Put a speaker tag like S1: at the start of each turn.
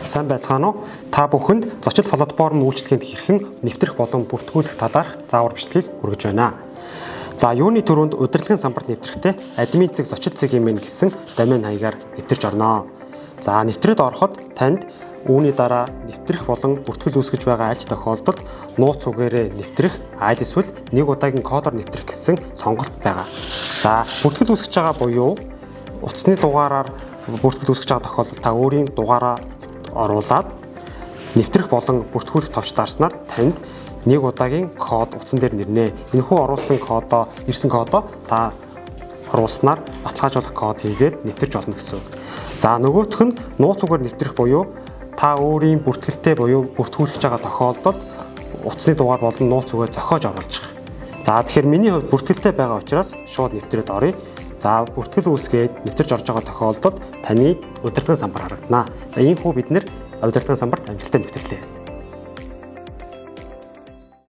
S1: Сайн байцгаана уу? Та бүхэнд зочил платформ үйлчилгээнд хэрхэн нэвтрэх болон бүртгүүлэх талаарх заавар бичлэгийг хүргэж байна. За, юуны түрүүнд удирдлагын самбарт нэвтрэхдээ админ цэг зочил цэг юм гэсэн домен хаягаар нэвтэрч орно. За, нэвтрээд ороход танд үүний дараа нэвтрэх болон бүртгэл үүсгэж байгаа аль ч тохиолдолд нууц үгээрээ нэвтрэх, аль эсвэл нэг удаагийн кодоор нэвтрэх гэсэн сонголт байгаа. За, бүртгэл үүсгэж байгаа буюу утасны дугаараар бүртгэл үүсгэж байгаа тохиолдолд та өөрийн дугаараа оруулаад нэвтрэх болон бүртгүүлэх товч дарснаар танд нэг удаагийн код утсан дээр нэрнэ. Энэхүү оруулсан кодоо, ирсэн кодоо та оруулснаар баталгаажуулах код хийгээд нэвтэрч болно гэсэн үг. За, нөгөөх нь нууц үгээр нэвтрэх буюу та өөрийн бүртгэлтэй буюу бүртгүүлж байгаа тохиолдолд утасны дугаар болон нууц үгээ зохиож оруулчих. За, тэгэхээр миний хувьд бүртгэлтэй байгаа учраас шууд нэвтрээд оръё. За, бүртгэл үүсгээд нэвтэрч орж байгаа тохиолдолд таны удирдлагын самбар харагдана. За, ийхүү бид нар удирдлагын самбарт амжилттай нэвтрлээ.